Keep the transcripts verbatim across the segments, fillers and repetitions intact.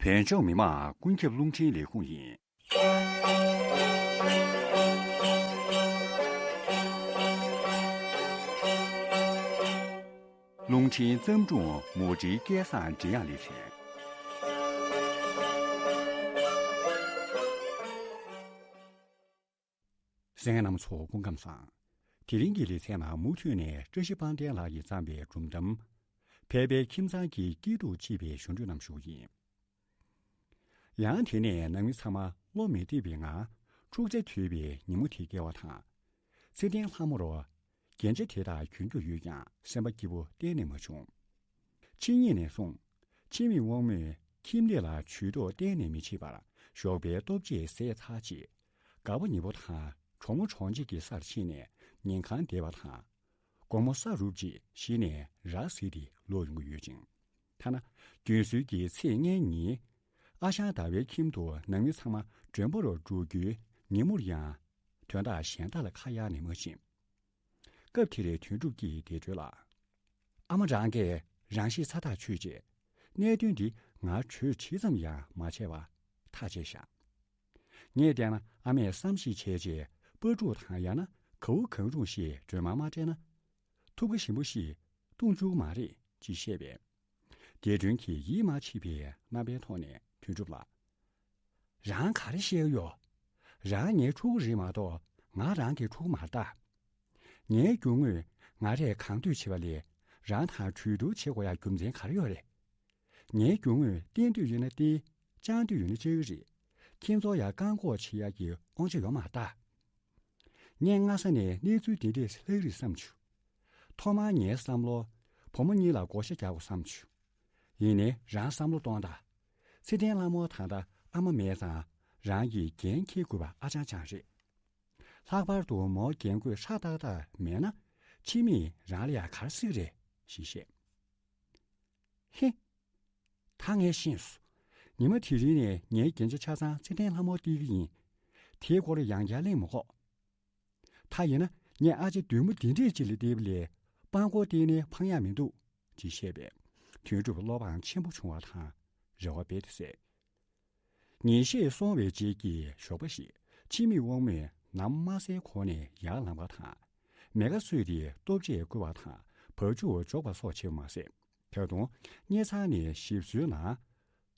བོད་ལྗོངས་མི་དམངས་ཀུན་ཁྱབ་རླུང་འཕྲིན་ལས་ཁུངས་ཡིན། རླུང་འཕྲིན་བརྩམས་སྒྲུང་མུ་འབྲེལ་སྐལ་བཟང་འབྲི་དབྱངས་ལེ་ཚན། གསན་མཁན་རྣམ་པ་ཚོ་སྐུ་ཁམས་བཟང་། དེ་རིང་གི་ལེ་ཚན་ནང་མུ་མཐུད་ནས་བཀྲ་ཤིས་དཔལ་ལྡན་ལགས་ཀྱིས་བརྩམས་པའི་སྒྲུང་གཏམ། ཕལ་པའི་ཁྱིམ་ཚང་གི་སྐྱིད་སྡུག་ཅེས་པའི་ཞུ་འཕྲོས་རྣམས་ཞུ་གི་ཡིན། ཡང་དེ་ནས་ནང་མི་ཚང་མ་བློ་མི་གཏད་པའི་ངང་འཁྲུག་ཆ་དོད་པའི་ཉིན་མོ་དེ་བསྐྱལ་བ་དང་། ཚེ་བརྟན་ལྷ་མོ་རུ་རྒྱན་ཆ་དེ་དག་གྱོན་རྒྱུ་ཡོད་ཀྱང་སེམས་པ་སྐྱིད་པོ་གཏན་ནས་མ་བྱུང་། ཕྱི་ཉིན་ནས་བཟུང་། ཕྱི་མིག་དབང་མོས་ཁྱིམ་ལས་ལ་ཇུས་གཏོགས་གཏན་ནས་མི་བྱེད་པར་ཞོགས་པའི་ལྟོ་ཆས་ཟས་ཚར་རྗེས། དགའ་པོ་ཉེ་པོ་དང་གྲོགས་མོ་གྲོགས་མཆེད་ཀྱི་སར་ཕྱིན་ནས་ཉིན་གང་བསྡད་པ་དང་། དགོང་མོ་ས་རུབ་རྗེས་གཞི་ནས་ར་བཟི་སྟེ་ལོག་ཡོང་གི་ཡོད་ཅིང་། ཐ་ན་རྒྱུན་སྲོལ་གྱི་ཚེས་ལྔའི་ཉིན། ཨ་ཞང་ཟླ་བའི་ཁྱིམ་དུ་ནང་མི་ཚང་མ་མགྲོན་པོ་རུ་འགྲོ་རྒྱུའི་ཉིན་མོར་ཡང་། དོན་དག་གཞན་དག་ལ་ཁ་གཡར་ནས་མ་ཕྱིན། སྐབས་དེར་དོན་གྲུབ་ཀྱིས་བདེ་སྒྲོལ་ལ། ཨ་མ་རང་གིས་རང་ཤི་ཚ་ཐག་ཆོད་རྗེས། གནད་དོན་འདི་ང་གྲོས་ཇི་ཙམ་ཡང་མ་བྱས་པ་ཐག་བཅད་བཞག་ངས་བལྟས་ན་ཨ་མས་བསམ་གཞིག་བྱས་རྗེས་པར་ཕྲུག་དང་ཡང་ན་ག་འུ་གང་རུང་ཞིག་སྒྲོལ་མ་མ་སྤྲད་ན། ཐུག་གི་ཞིམ་པོ་ཞིག་བཏུང་བཅུག་མ་རེད་ཅེས་བཤད་པས། བདེ་སྒྲོལ་གྱིས་ཡིད་མ་ཆེས་པའི་རྣམ་པའི་ཐོག་ནས་དོན་གྲུབ་ལ། རང་ག་རེ་བཤད་ཡོད། རང་ངའི་ཕྲུ་གུ་རེད་མ་གཏོགས་ང་རང་གི་ཕྲུ་གུ་མ་རེད་ད། ངའི་རྒྱུ་དངོས་ང་རས་གང་འདོད་བྱེད་པ་ལས་རང་དང་གྲོས་བསྡུར་བྱེད་དགོས་ཡ་རྒྱུ་མཚན་ག་རེ་ཡོད་རེད། ངའི་རྒྱུ་དངོས་བསྟན་འདོད་ཡོད་ན་བསྟན། བཅང་འདོད་ཡོད་ན་བཅའ་གི་རེད། ཁྱེད་ཚོ་ཡ་བཀག་འགོག་བྱེད་ཡ་གི་དབང་ཆ་ཡོད་མ་རེད་ད། ངས་སྔ་ས་ནས་གནས་ཚུལ་འདི་འདྲས་ལྷག་རེད་བསམ་བྱུང་། ཐོག་མར་ངའི་བསམ་བློ། བུ་མོ་གཉིས་ལ་བགོ་བཤའ་རྒྱག་དགོས་བསམ་བྱུང་། ཡིན་ནའི་རང་བསམ་བློ་གཏོང་དང་། ཚེ་བརྟན་ལྷ་མོ་ད་ལྟ་ཨ་མ་མེད་ཙང་རང་གིས་འགན་འཁྱེར་དགོས་པ་ཨ་ཅང་ཅང་རེད། ལྷག་པར་དུ་མོ་རྒན་རྒོན་ཧྲ་ཏག་ཏག་མེད་ན་ཕྱི་མིས་རང་ལ་ཡ་ག་རེ་ཟེར་གི་རེད་ཞེས་བཤད། ཧེ། ད་ངས་ཤེས་སོང་། ཉི་མ་དེ་རིང་ནས་ངའི་རྒྱན་ཆ་ཆ་ཚང་ཚེ་བརྟན་ལྷ་མོར་སྟེར་གྱི་ཡིན། དེའི་སྐོར་ཡང་བསྐྱར་གླེང་མི་དགོས། ད་ཡིན་ན་ངས་ཨ་ཅེ་བདུད་མོ་འདི་འདྲས་ཅིག་ལ་སྟེར་བ་ལས་སྤྲང་པོ་སྟེར་ནས་ཕངས་ཡག་མི་འདུག་ཅེས་བཤད་པས། དོན་གྲུབ་བློ་ཕངས་ཆེན་པོ་བྱུང་བ་དང་རེ་བ་རྦད་དེ་ཟད། ཉིན་ཤས་སོང་བའི་རྗེས་ཀྱི་ཞོགས་པ་ཞིག་ཕྱི་མིག་དབང་མོས་ནམ་དམར་གསལ་གོང་ནས་ཡར་ལངས་པ་དང་། མལ་ཁ་གསོས་ཏེ་ལྟོ་ཆས་བསྐོལ་བ་དང་བ་ཕྱུགས་འཇོག་པ་སོགས་བྱས་པ་མ་ཟད། ད་དུང་གཉེར་ཚང་ནས་ཞིབ་བཟོའི་ནང་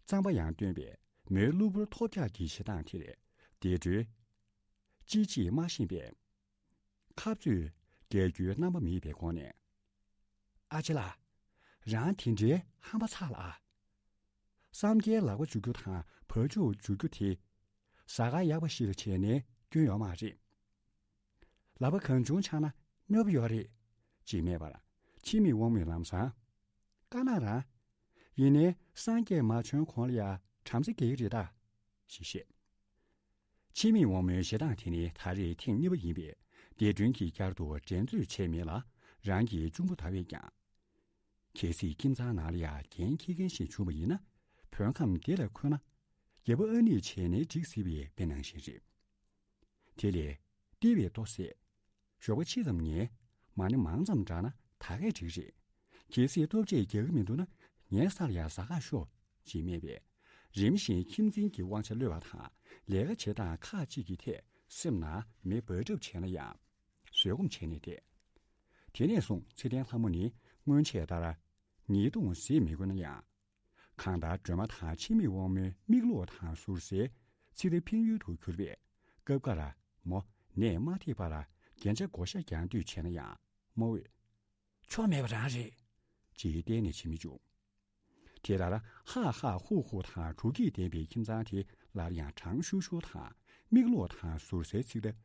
གཙང་པ་ཡང་བཏོན་པས། མོའི་གློ་བུར་ཐོལ་རྒྱག་གི་བྱེད་སྟངས་དེར་བདེ་སྒྲོལ་ཅིའི་ཅིའི་མ་ཤེས་པས། ཁ་རྩོད་རྒྱག་རྒྱུའི་རྣམ་པ་མེད་པའི་སྒོ་ནས། ཨ་ཅེ་ལགས། རང་དེ་འདྲའི་ཧམ་པ་ཚ་ལ་ཨ། བསམ་རྒྱལ་ལག་པ་འཇུ་རྒྱུ་དང་བ་ཕྱུགས་འཇུ་རྒྱུ་དེ། ཟ་ཁང་ཡག་པ་ཞིག་ལ་བྱས་ནས་སྐྱོན་ཡོད་མ་རེད། ལག་པ་གང་བྱུང་འཆང་ན་གནོད་པ་ཡོད་རེད། ཅེས་སྨྲས་པར། ཕྱི་མིག་དབང་མོས་ལམ་སང་། དཀར་ནག་རང་། ཡིན་ནའི་སངས་རྒྱས་མ་བྱོན་གོང་ལ་ཡ་བྲམ་ཟེ་རྒྱག་གི་རེད་ད། ཞེས་བཤད། ཕྱི་མིག་དབང་མོའི་བྱེད་སྟངས་དེ་ནི་ད་རེས་ཐེངས་གཉིས་པ་ཡིན་པས། བདེ་སྒྲོལ་གྱིས་བསྐྱར་དུ་འགྲན་རྩོད་བྱས་མེད་ལ། རང་གི་གཅུང་པོ་ཟླ་བས་ཀྱང་། གལ་སྲིད་ཁྱིམ་ཚང་ནང་ལ་ཡང་འགན་འཁྱེར་མཁན་ཞིག་བྱུང་བ་ཡིན་ན། བོད་ཁམས་འདི་ལ་འཁོད་ན། རྒྱལ་པོ་ཨ་ནེས་བྱས་ནའི་འགྲིག་སྲིད་པའི་དཔེ་ནང་བཞིན་རེད། དེ་ལས། སྟེར་བའི་ལྟོ་ཟས། ཞོགས་པ་ཕྱི་ཙམ་ཉལ། མ་ཎི་མང་ཙམ་བགྲང་ན་ད་གས་འགྲིག་རེད། གལ་སྲིད་ལྟོ་ཆས་རྒྱག་གི་མི་འདུག་ན་ངའི་སར་ཡང་ཟ་ཁང་ཤོག་ཅེས་སྨྲས་པས། རིམ་བཞིན་ཁྱིམ་འཛིན་གྱི་དབང་ཆ་གློད་པ་དང་ལས་ཀ་བྱེད་སྟངས་ཁག་ཅིག་གི་ཐད་སེམས་ནང་མེ་འབར་གྲབས་བྱས་ན་ཡང་། བཟོད་སྒོམ་བྱས་ནས་བསྡད། དེ་ནས་བཟུང་ཚེ་བརྟན་ལྷ་མོ་ནི་སྔོན་ཆད་ལྟར། ཉིས་སྟོང་ཟས་མི་དགོས་ན་ཡང་། གང་ལྟར་སྒྲོལ་མ་དང་ཕྱི་མིག་དབང་མོའི་མིག་ལོག་དང་ཟུར་ཟའི་ཚིག་མདའ་འཕེན་ཡུལ་དུ་གྱུར་པས། སྐབས་འགར་མོ་ནད་མ་ཐེག་པར་རྒྱན་ཆ་བགོ་བཤའ་རྒྱག་འདོད་བྱས་ན་ཡང་མོ་འོས། ཆོ་མེད་པ་རང་རེད། ཅེས་གཏན་ནས་བྱེད་མི་བཅུག་དེ་ལྟར་ཧ་ཧ་ཧུ་ཧུ་དང་དྲོ་སྐྱིད་ལྡན་པའི་ཁྱིམ་ཚང་དེ་སླར་ཡང་གྲང་ཤུར་ཤུར་དང་མིག་ལོག་དང་ཟུར་ཟའི་ཚིག་མདའ།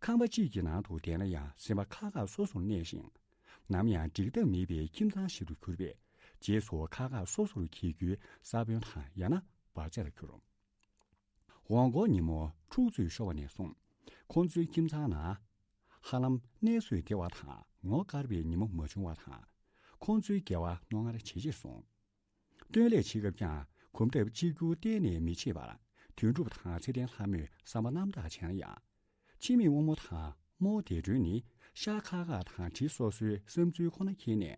ཁང་པ་གཅིག་གི་ནང་དུ་བསྡད་ན་ཡང་སེམས་པ་ཁག་ཁག་སོ་སོར་གནས་ཤིང་། ནམ་ཡང་འགྲིག་ཐབས་མེད་པའི་ཁྱིམ་ཚང་ཞིག་ཏུ་གྱུར་པས། རྗེས་སུ་ཁག་ཁག་སོ་སོར་གྱེས་རྒྱུའི་ས་བོན་དང་ཡང་ན་འབར་རྫས་ལ་གྱུར། འོང་འཁོར་ཉིན་མོ་འཁྲུག་རྩོད་ཤོར་བ་ནས་བཟུང་། ཁོང་ཚོའི་ཁྱིམ་ཚང་ནང་ཧ་ལམ་གནས་སུ་བདེ་བ་དང་ངོ་དཀར་བའི་ཉིན་མོ་མ་བྱུང་བ་དང་། ཁོང་ཚོའི་དགེ་བ་རྣོ་ངར་ཇེ་ཆེར་སོང་། སྟོན་ལས་བྱེད་སྐབས་ཀྱང་གོམ་སྟབས་གཅིག་གྱུར་གཏན་ནས་མི་བྱེད་པར། དོན་གྲུབ་དང་ཚེ་བརྟན་ལྷ་མོས་བསམ་པ་རྣམ་དག་བྱས་ན་ཡང་། ཕྱི་མིག་དབང་མོ་དང་རྨོ་བདེ་སྒྲོལ་ནི་ཤ་ཁ་ཁ་དང་དྲི་སོ་སོའི་བསམ་ཚུལ་ཁོ་ན་འཁྱེར་ནས།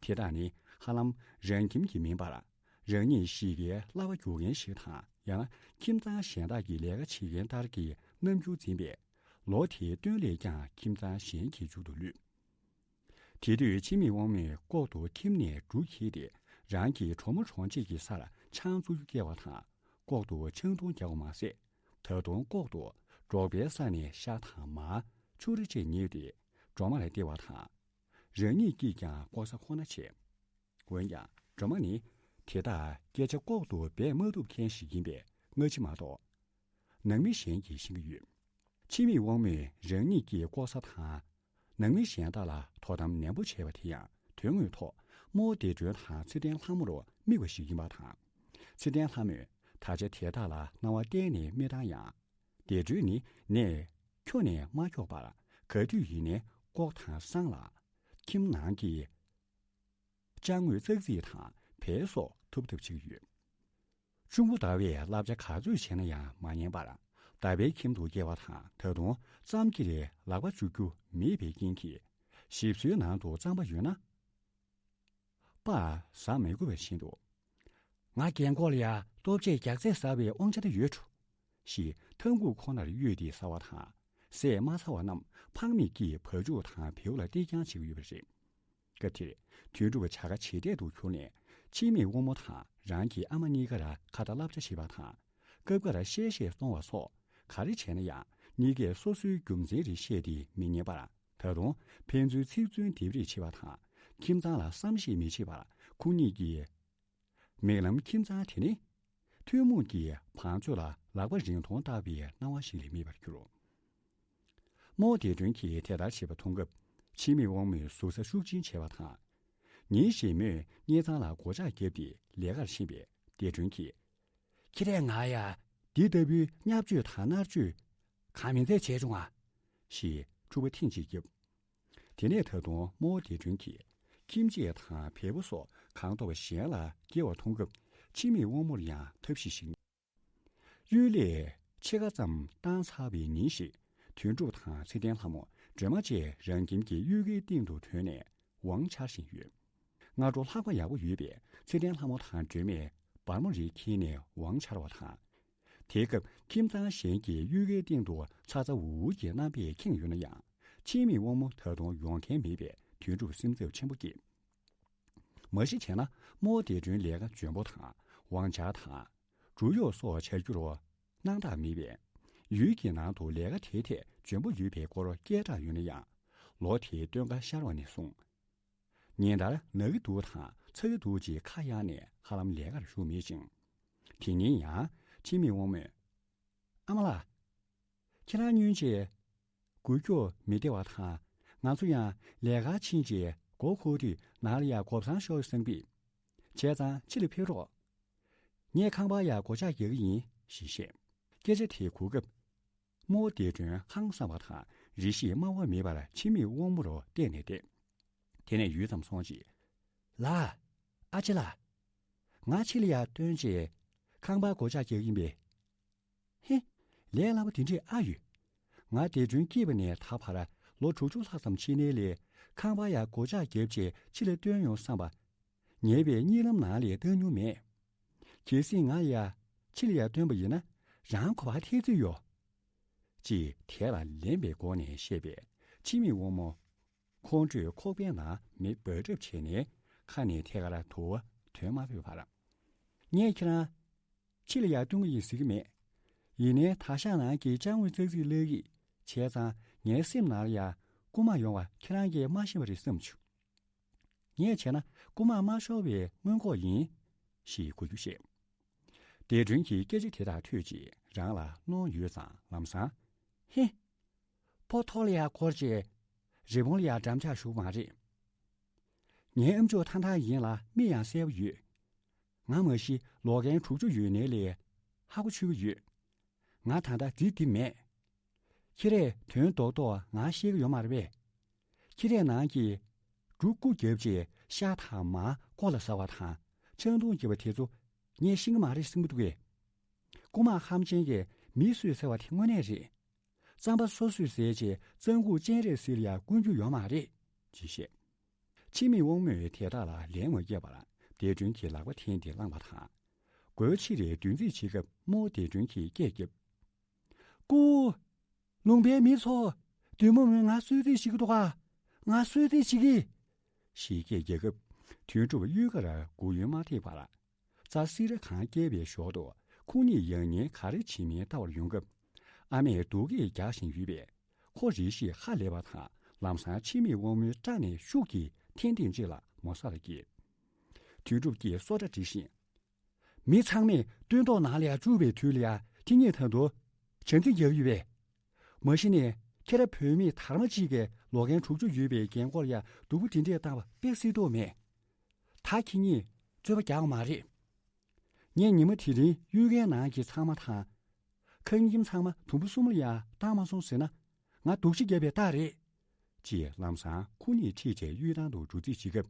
དེ་དག་ནི་ཧ་ལམ་རང་ཁྱིམ་གྱི་མིན་པར། རང་ཉིད་གཤིས་ཀའི་བསླབ་པ་རྒྱུག་མཁན་ཞིག་དང་ཡང་ན་ཁྱིམ་ཚང་གཞན་དག་གི་ལས་ཀ་བྱེད་མཁན་ལྟར་གྱི་རྣམ་འགྱུར་འཛིན་པས། ལོ་དེའི་སྟོན་ལས་ཀྱང་ཁྱིམ་ཚང་གཞན་གྱི་མཇུག་ཏུ་ལུས། དེ་དུས་འཆི་མེད་དབང་མོས་ལྐོག་ཏུ་ཁྱིམ་ནས་འབྲུ་འཁྱེར་ཏེ་རང་གི་གྲོགས་མོ་གྲོང་ཆེ་གི་སར་ཆང་བཙོང་རྒྱུ་བསྐྱལ་བ་དང་། ལྐོག་ཏུ་ཆང་འཐུང་རྒྱག་པ་མ་ཟད། ད་དུང་ལྐོག་ཏུ་འབྲོག་པའི་ས་ནས་ཤ་དང་མར་ཕྱུར་ར་བཅས་ཉོས་ཏེ་སྒྲོལ་མ་ལ་སྟེར་བ་དང་། རང་ཉིད་ཀྱིས་ཀྱང་ལྐོག་ཟ་ཁོ་ན་བྱས། འོན་ཀྱང་སྒྲོལ་མ་ནི་དེ་དག་སྐད་ཆ་ལྐོག་ཏུ་འབད་མ་ཐུབ་མཁན་ཞིག་ཡིན་པས་སྔ་ཕྱི་མ་གཏོགས། ནང་མི་གཞན་གྱིས་ཤེས་ཀྱི་ཡོད། འཆི་མེད་དབང་མོས་རང་ཉིད་ཀྱི་ལྐོག་ཟ་དང་། ནང་མི་གཞན་དག་ལ་དོ་དམ་ནན་པོ་བྱས་པ་དེ་ཡང་དོན་དངོས་ཐོག་རྨོ་བདེ་སྒྲོན་དང་ཚེ་བརྟན་ལྷ་མོར་དམིགས་པ་ཞིག་ཡིན་པ་དང་། ཚེ་བརྟན་ལྷ་མོས་ད་ཆ་དེ་དག་ལ་སྣང་བ་གཏན་ནས་མི་བཏང་ཡང་། བདེ་སྒྲོན་ནི་ནས་ཁྱོ་ནས་མ་འཁྱོག་པར་ག་དུས་ཡིན་ནའི་ལྐོག་དང་སང་ལ་ཁྱིམ་ནང་གི་ཅ་དངོས་ཙག་ཙིག་དང་བལ་སོགས་ཐུབ་ཐབས་བྱེད་ཀྱི་ཡོད། གཅུང་པོ་ཟླ་བས་བསླབ་བྱ་ག་ཚོད་བྱས་ན་ཡང་མ་ཉན་པར། ཟླ་བའི་ཁྱིམ་དུ་སྐྱེལ་བ་དང་ད་དུང་ཙམ་གྱིས་རེ་ལག་པ་འཇུ་རྒྱུ་མེད་པའི་རྐྱེན་གྱིས། ཞིབ་བཟོའི་ནང་དུ་རྩམ་པ་ཡོད་ན། པ་ཟ་མི་དགོས་པ་བཞིན་དུ། ང་རྒན་གོག་ལ་ཡ་ལྟོ་ཆས་རྒྱགས་ཚད་ཟ་བའི་དབང་ཆ་དེ་ཡོད་འགྲོ། ཞེས་ཐང་ཁུག་ཁོག་ནར་གཡུགས་ཏེ་ཟ་བ་དང་། ཟས་མ་ཟ་བ་རྣམས་ཕངས་མེད་ཀྱིས་བ་ཕྱུགས་དང་བེའུ་ལ་སྟེར་རྐྱང་བྱེད་ཀྱི་ཡོད་པ་རེད། སྐབས་དེར་དོན་གྲུབ་བྱ་དགའ་བྱེད་གཏད་དུ་གྱུར་ནས་འཆི་མེད་དབང་མོ་དང་རང་གི་ཨ་མ་གཉིས་ཀར་ཁ་ཏ་བསླབ་བྱ་བྱེད་པ་དང་། སྐབས་འགར་བཤད་བཤད་གཏོང་བ་སོགས་ག་རེ་བྱས་ན་ཡང་གཉིས་ཀས་སོ་སོའི་རྒྱུ་མཚན་རེ་བཤད་དེ་མི་ཉན་པར། ད་དུང་ཕན་ཚུན་ཚིག་མཚོན་རྡེབ་རེས་བྱེད་པ་དང་། ཁྱིམ་ཚང་ལ་བསམ་ཤེས་མི་བྱེད་པར་ཁོང་གཉིས་ཀྱིས། མིག་ལམ་ཁྱིམ་ཚང་དེ་ནི། ཐུན་མོང་གི་བང་མཛོད་ལ་ལག་པ་རིང་ཐུང་བཏགས་པའི་སྣང་བ་ཞིག་ལས་མེད་པར་གྱུར། རྨོ་བདེ་སྒྲོན་གྱིས་དེ་ལྟར་བྱེད་པ་མཐོང་སྐབས། འཆི་མེད་དབང་མོས་ཟུར་ཟ་ཤུགས་ཆེན་བྱས་པ་དང་། ཉིན་ཞིག་མོས་གཉེར་ཚང་ལ་སྒོ་ལྕགས་བརྒྱབ་སྟེ་ལས་ཀར་ཕྱིན་པས་བདེ་སྒྲོན་གྱིས། ཁྱེད་རས་ང་ཡ་འདི་ལྟ་བུའི་བརྙས་བཅོས་དང་མནར་གཅོད་གང་མིན་ཚད་བྱས་བྱུང་ང་། ཞེས་འཁྲུག་པ་ཐེངས་གཅིག་བརྒྱབ། དེ་ནས་ད་དུང་རྨོ་བདེ་སྒྲོན་གྱིས་ཁྱིམ་ཆས་དང་བལ་པོ་སོགས་གང་ཐོབ་པ་གཞན་ལ་སྐྱེལ་བ་མཐོང་སྐབས། འཆི་མེད་དབང་མོར་ཡང་ཐབས་ཤེས་ཤིག་གཡུལ་ལས་ཕྱེད་ཀ་ཙམ་བཏང་ཚར་བའི་ཉིན་ཞིག་དོན་གྲུབ་དང་ཚེ་བརྟན་ལྷ་མོ་སྒྲོལ་མ་བཅས་རང་ཁྱིམ་གྱི་གཡུལ་ཁའི་སྟེང་དུ་ཐོན་ནས་དབང་འཆར་བཞིན་ཡོད། སྔ་དྲོ་ལྷགས་པ་ཡག་པོ་ཡོད་པས་ཚེ་བརྟན་ལྷ་མོ་དང་སྒྲོལ་མས་སྦར་མོ་རེ་འཁྱེར་ནས་དབང་འཆར་བ་དང་། དེའི་སྐབས་ཁྱིམ་ཚང་གཞན་གྱི་གཡུལ་ཁའི་སྟེང་དུ་ཚ་ཚ་འུར་འུར་གྱི་རྣམ་པས་ཁེངས་ཡོད་ན་ཡང་། འཆི་མེད་དབང་མོ་ད་དུང་ཡོང་མཁན་མེད་པས་དོན་གྲུབ་སེམས་འཚབ་ཆེན་པོ་སྐྱེས། མ་གཞི་བྱས་ན་རྨོ་བདེ་སྒྲོན་ལས་ཀ་འཇོན་པོ་དང་དབང་འཆར་དང་། སྒྲུབ་གཡོག་སོགས་བྱ་རྒྱུར་སྣང་དག་མེད་པས། ཡུལ་གྱི་ནང་དུ་ལས་ཀ་དེའི་ཐད་འཇོན་པོ་ཡོད་པའི་སྐོར་སྐད་གྲགས་ཡོད་ན་ཡང་། ལོ་དེའི་སྟོན་ཁ་ཤར་བ་ནས་བཟུང་། ཉིན་ལྟར་ན་གི་འདུག་དང་ཚ་གི་འདུག་ཅེས་ཁ་གཡར་ནས་ཧ་ལམ་ལས་ཀར་ཞུགས་མེད་ཅིང་། དེ་ཉིན་ཡང་འཆི་མེད་དབང་མོས། ཨ་མ་ལགས། ཁྱེད་རང་སྔོན་ཆད་སྒུག་སྐྱོབ་མི་བདེ་བ་དང་། ང་ཚོ་ཡང་ལས་ཀར་ཕྱིན་རྗེས་མགོ་འཁོར་དུས་ནང་ལ་ཡང་སྒོ་བསང་ཤོར་བསམ་པས། བྱས་ཙང་ཕྱི་ལ་ཕེབས་རོགས། ངས་ཁང་པར་ཡང་སྒོ་ལྕགས་རྒྱག་གི་ཡིན་ཞེས་བཤད། སྐད་ཆ་དེ་གོ་སྐབས། རྨོ་བདེ་སྒྲོན་ཧང་སངས་པ་དང་རེ་ཞིག་སྨྲ་བ་མེད་པར་འཆི་མེད་དབང་མོར་བལྟས་ནས་བསྡད། དེ་ནས་ཡུད་ཙམ་སོང་རྗེས། ལགས། ཨ་ཅེ་ལགས། ང་ཕྱི་ལ་ཡར་ཐོན་རྗེས་ཁང་པར་སྒོ་ལྕགས་རྒྱག་གི་ཡིན་པས། ཧེ། ལས་སླ་པོ་དེ་འདྲས་ཨ་ཡོད། ང་བདེ་སྒྲོན་སྐྱེས་པ་ནས་ད་བར་ལོ་དྲུག་ཅུ་ལྷག་ཙམ་ཕྱིན་ནའི་ལས་ཁང་པར་ཡར་སྒོ་ལྕགས་བརྒྱབ་རྗེས་ཕྱི་ལ་བཏོན་ཡོང་བསམ་པ། ཉེས་པའི་གཉིད་ལམ་ནང་ལས་བཏང་མྱོང་མེད། གལ་སྲིད་ང་ཡ་ཕྱི་ལ་ཡར་བཏོན་པ་ཡིན་ན་རང་གོ་བ་ཐེབས་རྩིས་ཡོད། ཅེས་དེ་ལ་ལན་པའི་སྒོ་ནས་བཤད་པས་འཆི་མེད་དབང་མོ། ཁོང་ཁྲོས་ཁོག་པའི་ནང་མེ་འབར་གྲབས་བྱས་ནས་ཁ་ནས་ཐད་ཀར་དུ་དོན་མ་ཕོད་པར། ངས་ཁྱེད་རང་ཕྱི་ལ་ཡར་བཏོན་གྱི་ཡིན་ཟེར་གྱི་མེད། ཡིན་ནའི་ད་ཤག་ནང་གི་ཅ་དངོས་ཙག་ཙིག་བརླག་གི། བྱས་ཙང་ངའི་སེམས་ནང་ལ་ཡ་རྐུ་མ་ཡོང་བ་ཁྱེད་རང་གིས་མ་ཤེས་པ་རེད་བསམ་བྱུང་། ངས་བྱས་ན་རྐུ་མ་མ་ཤོར་བའི་སྔོན་འགོག་ཡིན། ཞེས་གོ་རྒྱུ་བཤད། བདེ་སྒྲོན་གྱིས་སྐད་ཆ་དེ་དག་ཐོས་རྗེས་རང་ལ་གནོང་ཡོད་ཙང་ལམ་སང་། ཧེ། ཕོ་ཐོག་ལ་ཡར་འཁོར་རྗེས་རི་བོང་ལ་ཡར་འགྲམ་ལྕག་ཞུགས་མ་རེད། ངའི་ཨམ་ཅོག་ཐང་ཐང་ཡིན་ལ་མིག་ཡང་གསལ་པོ་ཡོད། ང་མ་གཞི་ལོ་རྒན་དྲུག་ཅུ་ཡོད་ནའི་ལས་ཧ་གོ་ཆོད་ཀྱི་ཡོད། ང་ད་ལྟ་རྫི་འདི་མེད། ཁྱེད་རས་དོན་རྡོག་རྡོག་ང་ཤེས་ཀྱི་ཡོད་མ་རེད་པས། ཁྱེད་རས་ནང་གི་འབྲུ་རྐུ་བརྒྱབ་རྗེས་ཤ་དང་མར་ཀོ་ལ་ཟ་བ་དང་ཆང་འཐུང་བགྱིས་པ་དེ་ཚོ་ངས་ཤེས་ཀྱི་མ་རེད་བསམ་གྱི་འདུག་གས། རྐུ་མ་ཧམ་ཅན་གྱིས་མི་གསོད་ཟེར་བ་དེ་དངོས་གནས་རེད། རྩམ་པ་སོ་སོས་ཟས་རྗེས་རྩམ་ཁུག་སྤྱན་རས་གཟིགས་ལ་ཡང་བསྐུར་རྒྱུ་ཡོད་མ་རེད་ཅེས་བཤད། འཆི་མེད་དབང་མོས་དེ་དག་ལ་ལན་མ་བརྒྱབ་པར་ བདེ་སྒྲོན་གྱི་ལག་པ་འཐེན་ཏེ་བླངས་པ་དང་། སྒོའི་ཕྱི་རུ་འདོན་རྩིས་བྱེད་སྐབས་རྨོ་བདེ་སྒྲོན་གྱིས་སྐད་བརྒྱབ། སྐུ། ལུང་པའི་མི་ཚོ། བདུད་མོ་མོས་ང་གསོད་རྩིས་བྱེད་ཀྱི་འདུག་ག་ང་གསོད་རྩིས་བྱེད་ཀྱི། ཞེས་སྐད་རྒྱག་སྐབས། དོན་གྲུབ་གཡུལ་ཁར་སྒུག་ཡུན་མ་ཐེག་པར། རྩྭ་སིལ་ར་གང་བསྐྱལ་བའི་ཞོར་དུ་ཁོང་གཉིས་ཡང་སྙིང་ག་རེ་བྱེད་མིན་ལྟ་བར་ཡོང་སྐབས། ཨ་མས་སྡུག་སྐད་རྒྱག་བཞིན་ཡོད་པས། ཁོ་རེ་ཞིག་ཧ་ལས་པ་དང་ལམ་སང་འཆི་མེད་དབང་མོའི་སྐྲ་ནས་ཤུགས་ཀྱིས་འཐེན་འཐེན་ཅིག་ལ་མོ་ས་ལ་འགྱེལ། དོན་གྲུབ་ཀྱིས་སོ་སྒྲ་འབྲི་བཞིན། མི་ཚང་མས་སྟོན་ཐོག་ནང་ལ་ཡར་བཅུག་པའི་དུས་ལ་ཡ་ཁྱེད་གཉིས་ད་དུང་བྱ་འཛིན་རྒྱག་ཡོད་པས། མ་གཞི་ནས་ཁྱེད་རང་བུད་མེད་དར་མ་གཅིག་གིས་ལོ་རྒན་དྲུག་ཅུ་ཡོད་པའི་རྒན་འཁོགས་ལ་ཡ་སྡུག་པོ་དེ་འདྲས་བཏང་བ་དཔེ་སྲིད་དོགས་མེད། ད་ཁྱེད་གཉིས་རྩོད་པ་རྒྱག་མ་རེད། ངས་ཉི་མ་དེ་རིང་གཡུལ་ཁའི་ནང་གི་ཚང་མ་དང་། ཁང་ཁྱིམ་ཚང་མ་དུམ་བུ་གསུམ་ལ་ཡ་བཏང་མ་སོང་ཟེར་ན། ང་སྡུག་ཅག་བརྒྱབ་པའི་རྟགས་རེད། ཅེས་ལམ་སང་ཁོ་གཉིས་ཁྲིད་བྱས་གཡུལ་ཐང་དུ་འགྲོ་རྩིས་བྱེད་སྐབས།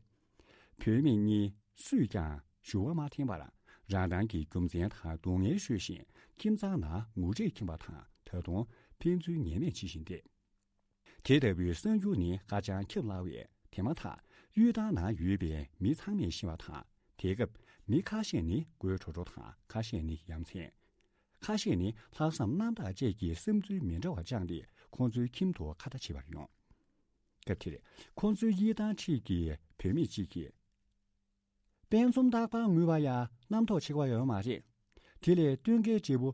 བུད་མེད་གཉིས་སུས་ཀྱང་ཞུ་བ་མ་འཐེན་པར་རང་རང་གི་རྒྱུ་མཚན་དང་སྡུག་བསྔལ་ཤོད་བཞིན་ཁྱིམ་ཚང་ནང་ངུ་སྒྲས་ཁེངས་པ་དང་ད་དུང་ཕན་ཚུན་ཉེས་མེད་བྱེད་བཞིན་བསྡད། དེ་ལྟ་བུའི་གསར་འགྱུར་ནི་ཧ་ཅང་ཁྱབ་སླ་བས། དེ་མ་ཐག་གཡུལ་ཐང་ནང་ཡོད་པའི་མི་ཚང་མས་ཤེས་པ་དང་། དེ་སྐབས་མི་ཁ་ཤས་ནི་དགོད་བྲོ་བྲོ་དང་ཁ་ཤས་ནི་ཡ་མཚན། ཁ་ཤས་ནི་ལྷག་བསམ་རྣམ་དག་བཅས་ཀྱི་བསམ་ཚུལ་མི་འདྲ་བ་བཅངས་ཏེ་ཁོང་ཚོའི་ཁྱིམ་དུ་ཁ་བརྡ་བྱེད་པར་ཡོང་། སྐབས་དེར་ཁོང་ཚོའི་གཡུལ་ཐང་འཁྲིས་ཀྱི་བུད་མེད་ཅིག་གིས། དཔལ་འཛོམས་རྟག་པར་ངུས་པ་ཡང་རྣམ་རྟོག་ཆེ་བ་ཡོད་མ་རེད། དེ་ལས་སྟོན་ཁའི་བགྲེས་པོ་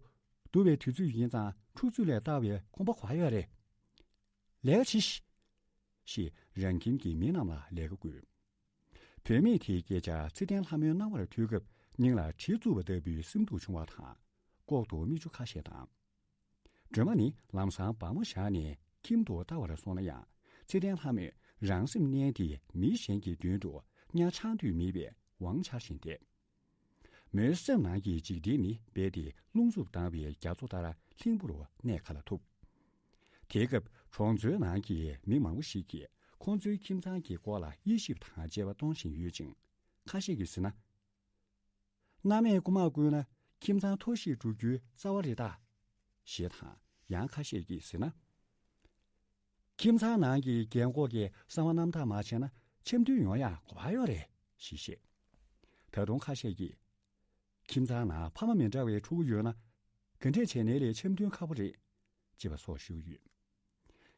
བསྡུ་བའི་དུས་ཚོད་ཡིན་ཙང་འཁྲུག་རྩོད་ལས་ལྟ་བའི་ཁོམ་པ་ག་པར་ཡོད་རེད། ལས་ཀ་བྱེད་ཤིག་ཞེས་རང་ཁྱིམ་གྱི་མི་རྣམས་ལ་ལས་ཀ་བསྐུལ། བུད་མེད་དེའི་སྐད་ཆ་ཚེ་བརྟན་ལྷ་མོའི་རྣ་བར་ཐོས་སྐབས་སྙིང་ལ་གྲི་བཙུགས་པ་ལྟ་བུའི་སེམས་སྡུག་བྱུང་བ་དང་། ལྐོག་ཏུ་མིག་ཆུ་ཁ་ཤས་དང་། སྒྲོལ་མ་ནི་ལམ་སང་བ་མོ་བཞག་ནས་ཁྱིམ་དུ་ལྟ་བར་སོང་ན་ཡང་། ཚེ་བརྟན་ལྷ་མོས་རང་སེམས་མནན་ཏེ་མི་གཞན་གྱི་མདུན་དུ་གཉའ་ཆག་འདོད་མེད་པའི་དབང་འཆར་བཞིན་བསྡད། མོའི་སེམས་ནང་གི་འཇིག་རྟེན་ནི་རྦད་དེ་རླུང་འཚུབ་ལྡང་བའི་རྒྱ་མཚོ་ལྟར་ལྷིང་པོར་གནས་ག་ལ་ཐུབ། དེའི་སྐབས་གྲོང་ཚོའི་ནང་གི་མི་མང་པོ་ཞིག་གིས་ཁོང་ཚོའི་ཁྱིམ་ཚང་གི་སྐོར་ལ་དབྱེ་ཞིབ་དང་དཔྱད་པ་གཏོང་བཞིན་ཡོད་ཅིང་། ཁ་ཤས་ཀྱིས་ཟེར་ན། མནའ་མས་རྐུ་མ་བརྐུས་ན་ཁྱིམ་ཚང་འཐོར་ཞིག་འགྲོ་རྒྱུའི་རྩ་བ་རེད་ད། ཞེས་དང་ཡང་ཁ་ཤས་ཀྱིས་ཟེར་ན། ཁྱིམ་ཚང་ནང་གི་རྒན་འཁོགས་ཀྱིས་གསང་བ་རྣམ་དག་མ་བྱས་ན་འཆམ་མཐུན་ཡོང་ཡག་ག་པར་ཡོད་རེད་ཞེས་བཤད། ད་དུང་ཁ་ཤས་ཀྱིས། ཁྱིམ་ཚང་ནང་ཕ་མ་མི་འདྲ་བའི་ཕྲུ་གུ་ཡོད་ན། ག་འདྲས་བྱས་ནའི་ལས་འཆམ་མཐུན་ཁག་པོ་རེད། ཅེས་པ་སོགས་ཞུ་གི་ཡོད།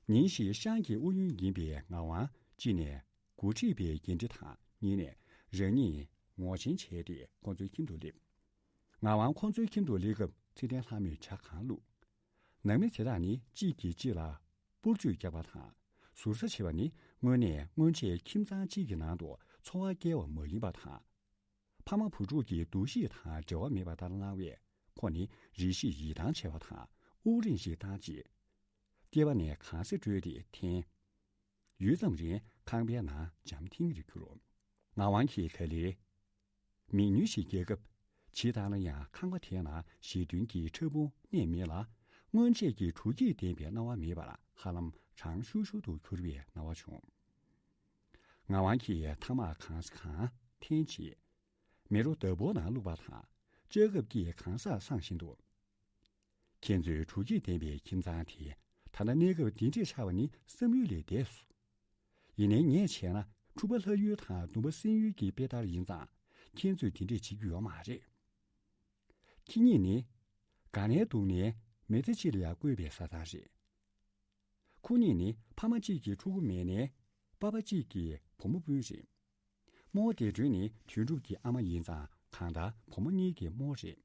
ཉིན་ཞིག་ཤང་གི་ཨུ་ཡོན་ཡིན་པའི་ངག་དབང་གཅིག་ནས་འགོ་ཁྲིད་པའི་འགན་འཁྲི་དང་གཉིས་ནས་རང་ཉིད་ངོ་ཆེན་བྱས་ཏེ་ཁོང་ཚོའི་ཁྱིམ་དུ་སླེབས། ངག་དབང་ཁོང་ཚོའི་ཁྱིམ་དུ་སླེབས་སྐབས་ཚེ་བརྟན་ལྷ་མོས་ཇ་གང་བླུགས། ནང་མི་དེ་དག་ནི་གཅིག་གིས་གཅིག་ལ་སྤོར་བརྗོད་རྒྱག་པ་དང་ཟུར་ཟ་བྱེད་པ་ནི་དངོས་གནས་སྔོན་ཆད་ཁྱིམ་ཚང་གཅིག་གི་ནང་དུ་འཚོ་བ་སྐྱེལ་བ་མ་ཡིན་པ་དང་། ཕ་མ་བུ་ཕྲུག་གི་འདུ་ཤེས་དང་འབྲེལ་བ་མེད་པ་ལྟར་སྣང་བས། ཁོ་ནི་རེ་ཞིག་ཡིད་ཐང་ཆད་པ་དང་དབུགས་རིང་ཞིག་བཏང་རྗེས། སྐེད་པ་ནས་གང་སེ་བྲོས་ཏེ་འཐེན། ཡུད་ཙམ་རིང་ཁང་པའི་ནང་འཇམ་ཐིང་རེ་གྱུར། ངག་དབང་གིས་ག་ལེར་མིག་ཉུལ་ཞིག་བརྒྱབ་སྐབས། ཇི་ལྟར་ན་ཡང་ཁང་པ་དེའི་ནང་ཞེ་མཐུན་གྱི་ཕྲ་ཕུང་གནས་མེད་ལ། སྔོན་ཆད་ཀྱི་དྲོ་སྐྱིད་ལྡན་པའི་སྣང་བ་མེད་པར་ཧ་ལམ་གྲང་ཤུར་ཤུར་དུ་གྱུར་བའི་སྣང་བ་བྱུང་། ངག་དབང་གིས་ཐ་མག་གང་ས་གང་འཐེན་རྗེས། མེ་རོ་བདག་པོ་ནང་བླུགས་པ་དང་ལྕགས་ཁབ་ཀྱིས་གང་སར་བསྲངས་བཞིན་དུ། ཁྱེད་ཚོའི་དྲོ་སྐྱིད་ལྡན་པའི་ཁྱིམ་ཚང་དེ་ད་ལྟ་གནས་སྐབས་འདི་འདྲས་ཆགས་པ་ནི་བསམ་ཡུལ་ལས་འདས་སོ། ཡིན་ནའི་ངས་བྱས་ན་འཁྲུག་པ་ལྷག་ཡུལ་དང་གདུང་པ་སེལ་ཡུལ་གྱི་དཔེ་ལྟར་ཡིན་ཙང་ཁྱེད་ཚོས་དེ་འདྲས་བྱེད་རྒྱུ་ཡོད་མ་རེད། ཁྱེད་གཉིས་ནི་ག་ནས་འདུག་ནའི་མི་ཚེ་གཅིག་ལ་ཡང་བསྐོས་པའི་ས་ཐག་རེད། ཁོ་གཉིས་ནི་ཕ་མ་གཅིག་གི་ཕྲུ་གུ་མེད་ནའི་པ་ཕ་གཅིག་གི་བུ་མོ་སྤུན་རེད། རྨོ་བོ་བདེ་སྒྲོན་ནི་དོན་གྲུབ་ཀྱི་ཨ་མ་ཡིན་ཙང་གང་ལྟར་བུ་མོ་གཉིས་ཀྱི་རྨོ་རེད།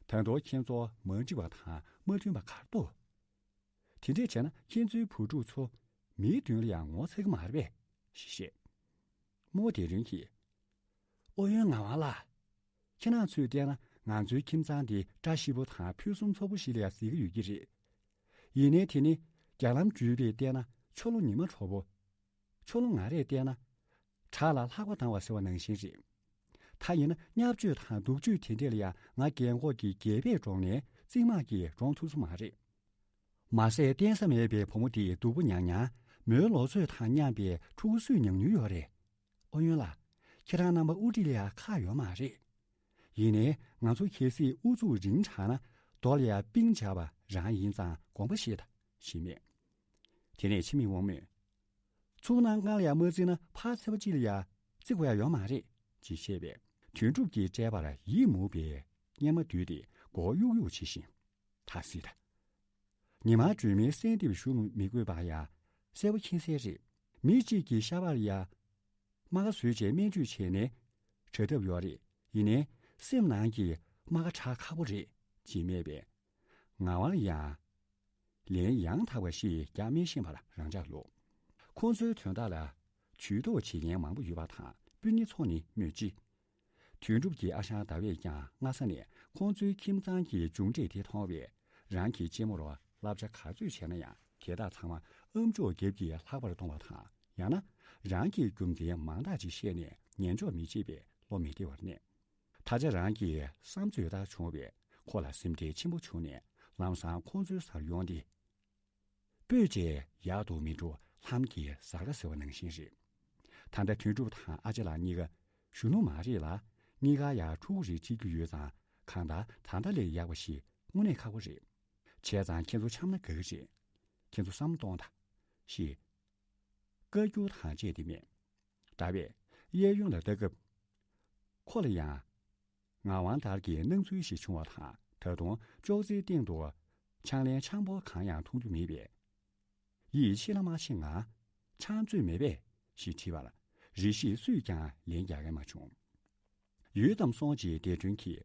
ད་དུང་ཁྱེད་ཚོ་མ་འགྲིག་པ་དང་མ་མཐུན་པ་ག་རེ་འདུག་དེ་འདྲས་བྱས་ན་ཁྱེད་ཚོའི་བུ་ཕྲུག་ཚོ་མིའི་མདུན་ལ་ཡང་ངོ་ཚ་གི་མ་རེད་པས། ཞེས་བཤད། རྨོ་བོ་བདེ་སྒྲོན་གྱིས། ཨོ་ཡོན་ངག་དབང་ལགས། ཁྱེད་རང་ཚོས་བལྟས་ན་ང་ཚོའི་ཁྱིམ་ཚང་འདི་བཀྲ་ཤིས་པོ་དང་ཕུན་སུམ་ཚོགས་པོ་ཞིག་ལ་ཡང་གཟིགས་ཀྱི་ཡོད་ཀྱི་རེད། ཡིན་ནའི་དེ་ནི་རྒྱ་ལམ་བརྒྱུད་པས་བལྟས་ན་ཆོ་ལོ་ཉི་མ་དྲོ་པོ། ཆོ་ལོ་ང་རས་བལྟས་ན། བྲག་ལ་ལྷགས་པ་ལྡང་བ་ཟེར་བ་ནང་བཞིན་རེད། ད་ཡིན་ན་བརྙས་བཅོས་དང་སྡུག་སྤྱོད་དེ་འདྲས་ལ་ཡང་ང་རྒན་གོག་གི་སྒལ་པས་འགྲོགས་ནས་རྩིག་དམག་གིས་འགྲོངས་ཐུབ་ས་མ་རེད། མ་ཟད་བརྟེན་ས་མེད་པའི་བུ་མོ་དེའི་སྡུག་པོ་མྱངས་མྱངས་མོའི་ལོ་ཚོད་དང་མཉམ་པའི་ཕྲུ་གུ་སུས་མྱངས་མྱོང་ཡོད་རེད། ཨོ་ཡོན་ལགས། ཁྱེད་རང་རྣམ་པ་དབུ་ཁྲིད་ལ་ཡང་ཁག་ཡོད་མ་རེད། ཡིན་ནའི་ང་ཚོ་གལ་སྲིད་ཨུ་ཚུགས་རིང་དྲགས་ན་རྡོ་ལ་ཡང་པིང་བྱ་བ་རང་ཡིན་ཙང་དགོངས་པ་བཞེས་དང་ཞེས་སྨྲས། དེ་ནས་འཆི་མེད་དབང་མོས། ཚུར་གནམ་གང་ལ་ཡང་མ་བརྩིས་ན་ཕར་ཚེ་བ་གཅིག་ལ་ཡང་བརྩི་དགོས་ཡ་ཡོད་མ་རེད། ཅེས་བཤད་པས། དོན་གྲུབ་ཀྱིས་བཀྲེས་པར་ཡིད་མུག་པའི་སྙེ་མ་བསྡུས་ཏེ་མགོ་གཡུག་གཡུག་བྱེད་བཞིན། ད་སྲིད་ད། ཉི་མ་སྒྲོན་མེའི་གསལ་འདེབས་ཞུ་མི་དགོས་པར་ཡང་གསལ་པོ་མཁྱེན་གསལ་རེད། མི་གཅིག་གི་ཤ་བར་ཡང་རྨ་ཁ་བཟོས་བྱས་སྨན་བཅོས་བྱས་ནས་དྲག་ཐབས་ཡོད་རེད། ཡིན་ནའི་སེམས་ནང་གི་རྨ་ཁ་དྲག་ཁག་པོ་རེད་ཅེས་སྨྲས་པས། ངག་དབང་ལ་ཡང་ལན་ཡང་དག་པ་ཞིག་རྒྱག་མི་ཤེས་པར་རང་འཇགས་ལོག་ཁོང་ཚོའི་དོན་དག་ལ་ཇུས་གཏོགས་བྱེད་མཁན་མང་པོ་ཡོད་པ་དང་སྤུན་ཉེ་ཚོ་ནི་སྨོས་ཅི། དོན་གྲུབ་ཀྱི་ཨ་ཞང་ཟླ་བས་ཀྱང་སྔ་ས་ནས་ཁོང་ཚོའི་ཁྱིམ་ཚང་གི་མཇུག་འབྲས་དེ་མཐོང་བས། རང་གི་གཅེན་མོར་བསླབ་བྱ་ག་ཚོད་བྱས་ན་ཡང་དེ་དག་ཚང་མ་ཨམ་ཅོག་རྒྱབ་ཀྱིས་ལྷག་པར་གཏོང་བ་དང་། ཡང་ན་རང་གི་རྒྱུ་མཚན་མང་དག་ཅིག་བཤད་ནས་ཉན་འཇོག་མི་བྱེད་པས་བློ་མི་བདེ་བར་གནས། ད་ཆ་རང་གི་བསམ་ཚོད་ལྟར་བྱུང་བས་ཁོ་ལ་སེམས་ཁྲལ་ཆེན་པོ་བྱུང་ནས་ལམ་སང་ཁོང་ཚོའི་སར་ཡོང་སྟེ། སྤོས་བཅས་ཡག་ཏུ་མི་འགྲོ་ལྷམ་གྱིས་ཟ་དགའ་ཟེར་བ་ནང་བཞིན་རེད། ད་ལྟ་དོན་གྲུབ་དང་ཨ་ཅེ་ལགས་གཉིས་ཀ་གཞོན་ནུ་མ་རེད་ལ། གཉིས་ཀ་ཡང་ཕྲུ་གུ་རེ་ཁྲིད་རྒྱུ་ཡོད་ཙང་གང་ལྟར་ད་ལྟ་ལས་ཡག་པ་ཞིག་དངོས་གནས་ཁག་པོ་རེད། བྱས་ཙང་ཁྱེད་ཚོ་འཆམ་ན་དགའ་གི་རེད། ཁྱེད་ཚོ་བསམ་བློ་གཏོང་དང་ཞེས་བཀའ་བཀྱོན་དང་བཅས་ཏེ་སྨྲས། ཟླ་བས་གཡས་གཡོན་ལ་ལྟ་སྐབས། ཁོ་ལ་ཡང་ངག་དབང་ལྟར་གྱི་སྣང་ཚུལ་ཞིག་བྱུང་བ་དང་། ད་དུང་ཅོག་ཙེའི་སྟེང་དུ་ཆང་ལན་ཆང་ཕོར་གང་ཡང་མཐོང་རྒྱུ་མེད་པས། ཡིད་ཆེས་ལ་མ་ཆེས་ང་ཆང་བཙོས་མེད་པས་ཞེས་དྲིས་པར་རེ་ཞིག་སུས་ཀྱང་ལན་རྒྱག་གིན་མ་བྱུང་། ཡུད་ཙམ་སོང་རྗེས་འདས་གྲོན་གྱིས་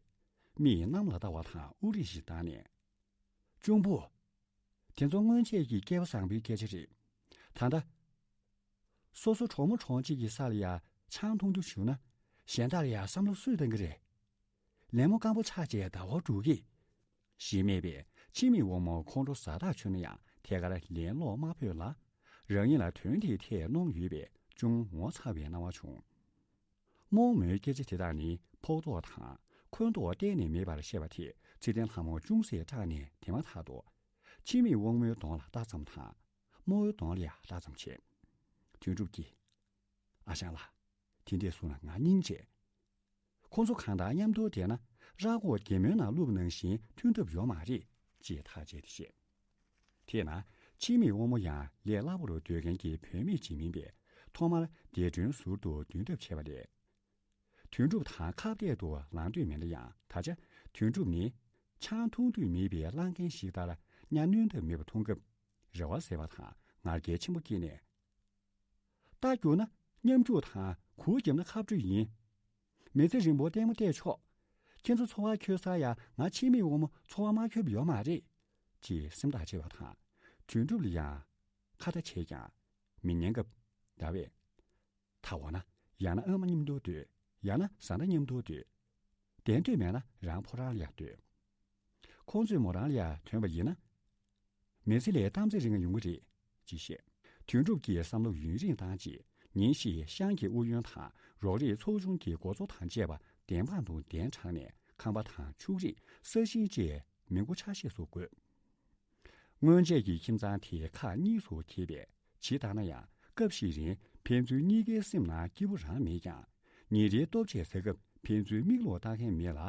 མིག་གནམ་ལ་ལྟ་བ་དང་དབུགས་རིང་ཞིག་བཏང་ནས། གཅུང་པོ། དེ་ཚོ་སྔོན་ཆད་ཀྱི་སྐལ་བ་བཟང་པོའི་སྐད་ཆ་རེད། ད་ལྟ། སོ་སོ་གྲོགས་མོ་གྲོགས་མཆེད་ཀྱི་ས་ལ་ཡ་ཆང་འཐུང་རྒྱུ་བྱུང་ན་གཞན་དག་ལ་ཡ་བསམ་བློ་སུས་གཏང་གི་རེད། ལད་མོ་སྐམ་པོ་ཆགས་བྱས་ཟླ་བ་འགྲོ་གི། ཞེས་སྨྲས་པས་འཆི་མེད་དབང་མོ་ཁོང་ཁྲོ་ཟ་ཐག་ཆོད་ན་ཡང་ཐད་ཀར་ལན་སློག་མ་ཕོད་ལ། རང་ཉིད་ལ་དོན་དེའི་ཐད་གནོང་ཡོད་པས་ཅུང་ངོ་ཚ་བའི་སྣང་བ་བྱུང་། རྨོ་མོའི་སྐད་ཆ་དེ་དག་ནི་ཕོག་ཐོག་དང་འཁོན་ཐོག་གཏན་ནས་མེད་པར་བཤད་པ་དེ་ཚེ་བརྟན་ལྷ་མོ་ཅུང་ཟད་སྐྲག་ནས་དེ་མ་ཐག་ཏུ། འཆི་མེད་དབང་མོའི་གདོང་ལ་ལྟ་ཙམ་དང་། རྨོ་བོའི་གདོང་ལ་ཡང་ལྟ་ཙམ་བྱས། དོན་གྲུབ་ཀྱིས། ཨ་ཞང་ལགས། དེ་འདྲས་གསུངས་ན་ང་སྙིང་རྗེ། ཁོང་ཚོ་གང་ལྟར་མཉམ་དུ་བསྡད་ན་ར་སྐོར་རྒྱལ་མོའི་ནང་བླུགས་པ་ནང་བཞིན་མཐུན་ཐབས་ཡོད་མ་རེད་ཅེས་ཐག་བཅད་དེ་བཤད། དེས་ན་འཆི་མེད་དབང་མོ་ཡང་ལས་སླ་པོར་སྡོད་མཁན་གྱི་བུད་མེད་ཅིག་མིན་པས་ཐོག་མར་འདས་གྲོན་ཟུར་དུ་འདོན་ཐབས་བྱས་པ་ལས། དོན་གྲུབ་དང་ཁ་གཏད་དུ་ལངས་འདོད་མེད་ན་ཡང་ད་ཆ་དོན་གྲུབ་ནི་ཆང་འཐུང་འདོད་མེད་པའི་གླང་རྒན་ཞིག་ལྟར་གཉའ་གནོན་ཐབས་མེད་པ་མཐོང་སྐབས་རེ་བ་ཟད་པ་དང་ང་རྒྱལ་ཆེན་པོ་སྐྱེས་ནས། རྟ་རྒྱུག་ན་མཉམ་རྒྱུག་དང་གུར་བརྒྱབ་ན་ཁ་སྤྲོད་ཡིན། མི་ཚེ་རིང་པོ་ལྟད་མོ་བལྟས་ཆོག་ཁྱེད་ཚོ་འཚོ་བ་འཁྱོལ་ཚར་ཡང་ང་འཆི་མེད་དབང་མོ་འཚོ་བ་མ་འཁྱོལ་བ་ཡོད་མ་རེད། ཅེས་སེམས་ཐག་བཅད་པ་དང་དོན་གྲུབ་ལ་ཡང་ཁ་བརྡ་བྱས་ཀྱང་མི་ཉན་སྐབས་ཟླ་བས། ད་འོ་ན་ཡང་ན་ཨ་མ་མཉམ་དུ་སྡོད། ཡང་ན་བཟའ་ཟླ་མཉམ་དུ་སྡོད། བདེ་འདོད་མེད་ན་རང་ཕོ་བྲང་ལ་ཡང་སྡོད། ཁོང་ཚོས་མོ་རང་ལ་ཡང་དོན་པ་ཡིན་ན། མི་ཚེ་ལས་གཏམ་ཚེ་རིང་ཡོང་གི་རེད། ཅེས་བཤད། དོན་གྲུབ་ཀྱིས་བསམ་བློ་ཡུན་རིང་བཏང་རྗེས་ཉིན་ཞིག་ཤང་གི་ཨུ་ཡོན་དང་རོགས་རེས་ཚོགས་ཆུང་གི་འགོ་གཙོ་དང་བཅས་པ་བདེན་དཔང་དུ་གདན་དྲངས་ནས་ཁང་པ་དང་ཕྱུགས་རིགས་ས་ཞིང་བཅས་མི་མགོ་ཆ་ཤས་སུ་བགོས། སྔོན་ཆད་ཀྱི་ཁྱིམ་ཚང་དེ་ཁག་གཉིས་སུ་གྱེས་པས་ཇི་ལྟར་ན་ཡང་སྐབས་ཤིག་རིང་ཕན་ཚུན་གཉིས་ཀའི་སེམས་ནང་སྐྱིད་པོ་རང་མེད་ཀྱང་ཉིན་རེའི་ལྟོ་ཆས་ཟ་སྐབས་ཕན་ཚུན་མིག་ལོག་ལྟ་མཁན་མེད་ལ་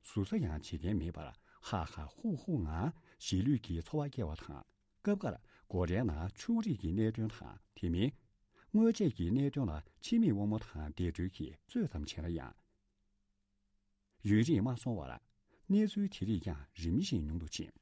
ཟུར་ཟ་ཡང་བྱེད་མཁན་མེད་པར་ཧ་ཧ་ཧུ་ཧུ་ངང་ཞི་ལྷོད་ཀྱི་འཚོ་བ་སྐྱེལ་བ་དང་། སྐབས་འགར་སྒོ་རའི་ནང་ཕྱུགས་རིགས་ཀྱི་གནད་དོན་དང་དེ་མིན། སྔོན་ཆད་ཀྱི་གནད་དོན་ལ་འཆི་མེད་དབང་མོ་དང་བདེ་སྒྲོལ་གྱིས་རྩོད་ཙམ་བྱས་ན་ཡང་། ཡུན་རིང་མ་སོང་བར་གནས་ཚུལ་དེ་རིགས་ཀྱང་རིམ་བཞིན་ཉུང་དུ་ཕྱིན།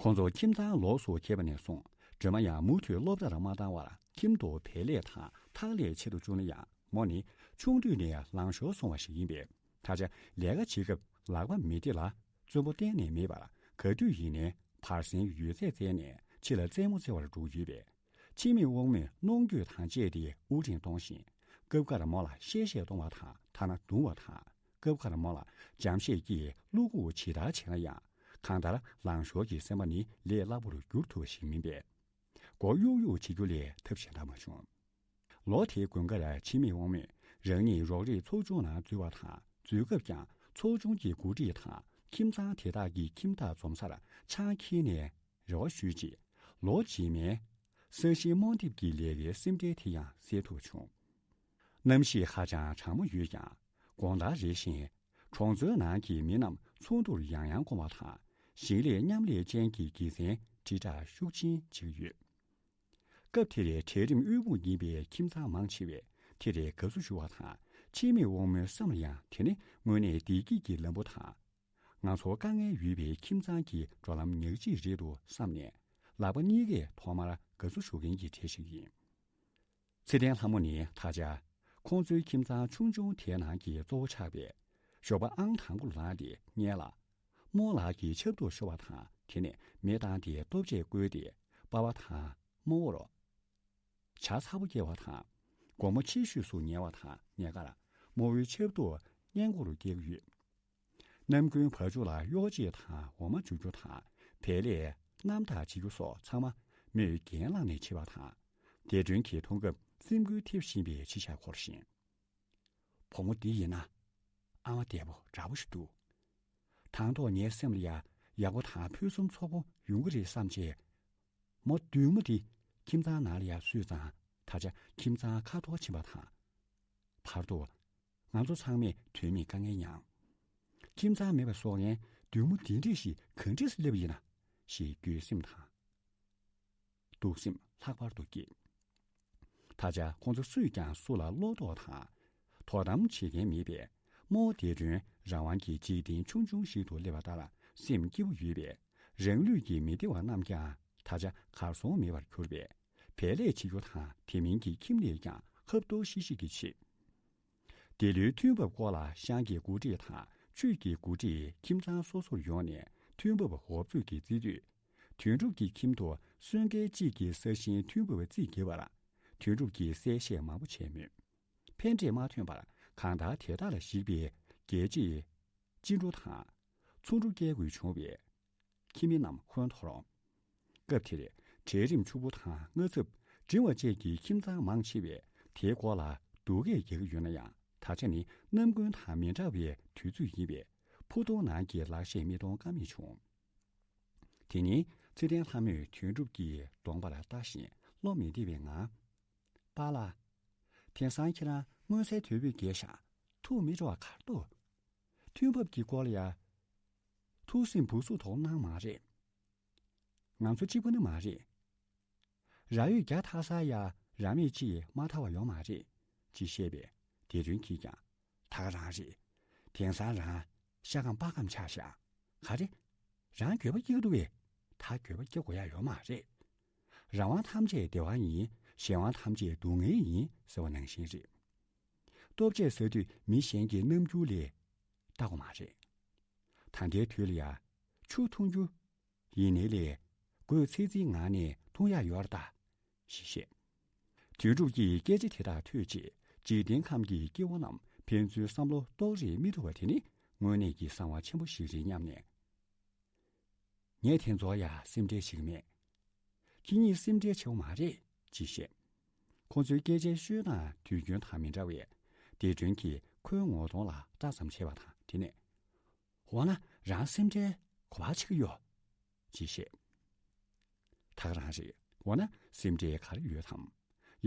ཁོང་ཚོ་ཁྱིམ་ཚང་ལོགས་སུ་གྱེས་པ་ནས་བཟུང་སྒྲོལ་མ་ཡང་མུ་མཐུད་སློབ་གྲྭར་མ་བཏང་བར་ཁྱིམ་དུ་བལ་ལས་དང་ཐག་ལས་བྱེད་དུ་བཅུག་ན་ཡང་མོ་ནི་ཆུང་དུས་ནས་ལང་ཤོར་སོང་བ་ཞིག་ཡིན་པས། ད་ཆ་ལས་ཀ་བྱེད་སྐབས་ལག་པ་མི་བདེ་ལ་བཙོན་པོ་གཏན་ནས་མེད་པར་ག་དུས་ཡིན་ནའི་བར་གསེང་ཡོད་ཚད་བཙལ་ནས་ཕྱི་ལ་རྩེད་མོ་རྩེ་བར་འགྲོ་གི་ཡོད་པས། འཆི་མེད་དབང་མོས་གནོང་འགྱོད་དང་བཅས་ཏེ་དབུགས་རིང་གཏོང་ཞིང་སྐབས་འགར་མོ་ལ་གཤེ་གཤེ་གཏོང་བ་དང་ཐ་ན་རྡུང་བ་དང་སྐབས་འགར་མོ་ལ་འཇམ་བཤད་ཀྱིས་བློ་འགུག་ཇི་ལྟར་བྱས་ན་ཡང་གང་ལྟར་ལང་ཤོར་གྱི་སེམས་པ་ནི་ལས་སླ་པོར་འགྱུར་ཐུབ་པ་ཞིག་མིན་པས། མགོ་གཡུག་གཡུག་བྱེད་རྒྱུ་ལས་ཐབས་གཞན་དག་མ་བྱུང་། ལོ་དེའི་དགུན་ཁར་འཆི་མེད་དབང་མོས་རང་ཉིད་རོགས་རེས་ཚོགས་ཆུང་ནང་འཛུལ་བ་དང་འཛུལ་སྐབས་ཀྱང་ཚོགས་ཆུང་གི་འགོ་ཁྲིད་དང་ཁྱིམ་ཚང་དེ་དག་གི་ཁྱིམ་བདག་འཛོམས་སར་ཆང་འཁྱེར་ནས་རེ་བ་ཞུས་རྗེས་ལོ་རྗེས་མའི་ས་ཞིང་རྨོ་འདེབས་ཀྱི་ལས་ཀའི་སེམས་ཁྲལ་དེ་ཡང་སེལ་ཐུབ་བྱུང་། གནམ་གཤིས་ཧ་ཅང་གྲང་མོ་ཡོད་ཀྱང་དགོང་དག་རེ་བཞིན་གྲོང་ཚོའི་ནང་གི་མི་རྣམས་ཚོགས་འདུར་ཡང་ཡང་བསྐོང་བ་དང་ཞིང་ལས་མཉམ་ལས་ཅན་གྱི་དགེ་མཚན་དྲིལ་བསྒྲགས་ཤུགས་ཆེན་བྱེད་ཀྱི་ཡོད། སྐབས་དེར་གྲལ་རིམ་དབུལ་ཕོངས་ཡིན་པའི་ཁྱིམ་ཚང་མང་ཆེ་བས་དེར་དགའ་བསུ་ཞུ་བ་དང་ ཕྱིས་མེད་དབང་མོའི་བསམ་ལ་ཡང་དེ་ནི་དངོས་གནས་བདེ་སྐྱིད་ཀྱི་ལམ་བུ་དང་། ང་ཚོར་དཀའ་ངལ་ཡོད་པའི་ཁྱིམ་ཚང་གི་འགྲོ་ལམ་ཉག་གཅིག་རེད་འདུག་བསམ་ནས། ལག་པ་གཉིས་ཀས་ཐོག་མར་དགའ་བསུ་ཞུ་མཁན་གྱི་གྲས་ཤིག་ཡིན། ཚེ་བརྟན་ལྷ་མོ་ནི་ད་ཆ་ཁོང་ཚོའི་ཁྱིམ་ཚང་ཆུང་ཆུང་དེའི་ནང་གི་གཙོ་བོ་ཆགས་པས། ཞོགས་པ་ཨང་དང་པོར་ལངས་ཏེ་སྔོན་ལ་རྨོ་ལགས་ཀྱི་ཆབ་ཏུ་ཤོར་བ་དང་། དེ་ནས་མེ་བཏང་སྟེ་ལྟོ་ཆས་བསྐོལ་ཏེ་པ་ཕ་དང་རྨོ་བོར་ཇ་ཚ་པོ་བསྐྱལ་བ་དང་། དགོང་མོ་ཕྱི་ཤོས་སུ་ཉལ་བ་དང་། ཉལ་ཁར་རྨོ་བོའི་ཆབ་ཏུ་སྔས་མགོ་རུ་བསྐྱལ་གྱི་ཡོད། ནམ་རྒྱུན་བ་ཕྱུགས་ལ་གཡོག་བྱེད་དང་འོ་མ་འཇུ་རྒྱུ་དང་། བལ་ལས་སྣམ་ཐག་བྱེད་རྒྱུ་སོགས་ཚང་མ་མོས་འགན་བླངས་ནས་བྱེད་པ་དང་། ལྡེ་སྒྲོན་གྱིས་མཐོང་སྐབས་སེམས་འགུལ་ཐེབས་བཞིན་པའི་ཕྱི་ཤ་འཁོར་ཞིང་། བུ་མོ་འདི་ཡིན་ན་ཨ་མ་བདེ་པོ་འདྲ་པོ་ཞིག་འདུག། དང་ཐོག་ངའི་སེམས་ལ་ཡ་ཡག་པོ་དང་ཕུན་སུམ་ཚོགས་པོ་ཡོང་གི་རེད་བསམ་བྱས། མོ་བདུད་མོ་འདི་ཁྱིམ་ཚང་ནང་ལ་ཡ་བསུས་ཙང་། ད་ཆ་ཁྱིམ་ཚང་ཁ་འཐོར་ཕྱིན་པ་དང་། བར་དུ་ང་ཚོ་ཚང་མས་དོན་མེད་དཀའ་ངལ་མྱངས། ཁྱིམ་ཚང་མེད་པ་བཟོ་མཁན་བདུད་མོ་འདི་འདྲས་ཤིག་གང་འདྲས་སླེབས་ཡིན་ན་ཞེས་འགྱོད་སེམས་དང་། སྡུག་སེམས་ལྷག་པར་དུ་སྐྱེས། ད་ཆ་ཁོང་ཚོ་སུས་ཀྱང་སུ་ལ་བློ་དོགས་དང་དོ་དམ་བྱེད་མཁན་མེད་པས། རྨོ་བོ་ལྡེ་སྒྲོན་རང་དབང་གི་འཇིག་རྟེན་ཆུང་ཆུང་ཞིག་ཏུ་སླེབས་པ་ལྟར་སེམས་སྐྱིད་པོ་ཡོད་པས། རང་ལུས་ཀྱི་མི་བདེ་བ་རྣམས་ཀྱང་ད་ཆ་གར་སོང་མེད་པར་གྱུར་པས། བལ་ལས་བྱེད་རྒྱུ་དང་དེ་མིན་གྱི་ཁྱིམ་ལས་ཀྱང་ཧབ་ཐོབ་ཤིག་ཤིག་གིས་བྱེད། འདི་ལོའི་ཐོན་འབབ་སྐོར་ལ་ཤང་གི་འགོ་ཁྲིད་དང་ཆུས་ཀྱི་འགོ་ཁྲིད་ཁྱིམ་ཚང་སོ་སོར་ཡོང་ནས་ཐོན་འབབ་འོབ་ཚུགས་ཀྱིས་བརྩིས་དུས། དོན་གྲུབ་ཀྱི་ཁྱིམ་དུ་སོན་ཁལ་གཅིག་གི་ས་ཞིང་ཐོན་འབབ་རྩིས་བརྒྱབ་པར་དོན་གྲུབ་ཀྱིས་གསལ་བཤད་མང་པོ་བྱས་མོད། ཕན་འབྲས་མ་ཐོན་པར་གང་ལྟར་དེ་དག་ལ་གཞིགས་པའི་རྒྱལ་གཅེས་གཅེས་འཕྲུལ་དང་ཚོང་འབྲུ་སྐྱེལ་དགོས་བྱུང་བས། ཁྱིམ་མི་རྣམས་ཧོན་འཐོར། སྐབས་དེར་གྲལ་རིམ་ཕྱུག་པོ་དང་དངངས་འཚབ་འབྲིང་བ་བཅས་ཀྱི་ཁྱིམ་ཚང་མང་ཆེ་བས་དེའི་སྐོར་ལ་སྡུག་སྐད་རྒྱག་གི་ཡོད་ན་ཡང་། ད་ཆ་ནི་ནམ་རྒྱུན་དང་མི་འདྲ་བའི་དུས་ཚོད་ཡིན་པས། ཕུ་ཐུང་ནང་གི་ལག་ཤེས་མི་གཏོང་ཀ་མེད་བྱུང་། དེ་ནི་ཚེ་བརྟན་ལྷ་མོས་དོན་གྲུབ་ཀྱི་གདོང་པར་ལྟ་བཞིན་བློ་མི་བདེ་བའི་ངང་། པཱ་ལགས། དེང་སང་ཁྱེད་རང་མངོན་གསལ་དོད་པོས་རྒྱལ་ཤག་ཐུགས་མི་སྤྲོ་བ་ག་རེ་འདུག། ཐོན་འབབ་ཀྱི་སྐོར་ལ་ཡ། ཐུགས་སེམས་སྦུག་སུབ་ཐོག་གནང་མ་རེད། ང་ཚོ་གཅིག་པུ་ནི་མ་རེད། ར་ཡོད་བརྒྱ་ཐར་ས་ཡ་ར་མེད་གཅིག་མ་ཐར་བ་ཡོད་མ་རེད། ཅེས་བཤད་པས་ལྡེ་སྒྲོན་གྱིས་ཀྱང་། ད་ག་རང་རེད། དེང་སང་རང་ཤ་སྐམ་པགས་སྐམ་ཆགས་ཤག། ག་རེ། རང་འགྱོད་པ་སྐྱེ་གི་འདུག་གས། ད་འགྱོད་པ་སྐྱེ་དགོས་ཡ་ཡོད་མ་རེད། རང་དབང་ཐམས་ཅད་བདེ་བ་ཡིན། གཞན་དབང་ཐམས་ཅད་སྡུག་བསྔལ་ཡིན་ཟེར་བ་ནང་བཞིན་རེད། ལྟོ་ཆས་ཟ་དུས་མི་གཞན་གྱི་རྣམ་འགྱུར་ལས་ལྟ་དགོས་མ་རེད། ད་ལྟའི་དུས་ལ་ཡ་ཆུ་འཐུང་རྒྱུ་ཡིན་ནའི་ལས་སྒོས་ཚིག་ཚིག་ངང་ནས་འཐུང་ཡ་ཡོད་རེད་ད། ཞེས་བཤད། དོན་གྲུབ་ཀྱིས་སྐད་ཆ་དེ་དག་ཐོས་རྗེས་འཇིག་རྟེན་ཁམས་ཀྱི་སྐྱེ་བོ་རྣམས་ཕན་ཚུན་བསམ་བློ་རྟོག་རེས་མི་ཐུབ་པ་དེ་ནི་དངོས་གནས་ཀྱི་གསང་བ་ཆེན་པོ་ཞིག་རེད་སྙམ་ནས། ངས་དེ་ཚོར་ཡ་སེམས་ཁྲལ་བྱེད་ཀྱི་མེད། ཁྱེད་གཉིས་སེམས་ཁྲལ་བྱེད་དགོས་མ་རེད། ཅེས་བཤད། ཁོང་ཚོའི་སྐད་ཆའི་ཤོད་སྟངས་དུས་རྒྱུན་དང་མི་འདྲ་བས། ལྡེ་སྒྲོན་གྱིས་ཁོའི་ངོ་གདོང་ལ་ལྟ་ཙམ་བྱས་པ་དང་། དེ་ནས། འོ་ན་རང་སེམས་ཁྲལ་ག་པར་བྱེད་ཀྱི་ཡོད། ཅེས་བཤད། ད་ག་རང་རེད། འོ་ན་སེམས་ཁྲལ་ག་རེ་ཡོད་དམ།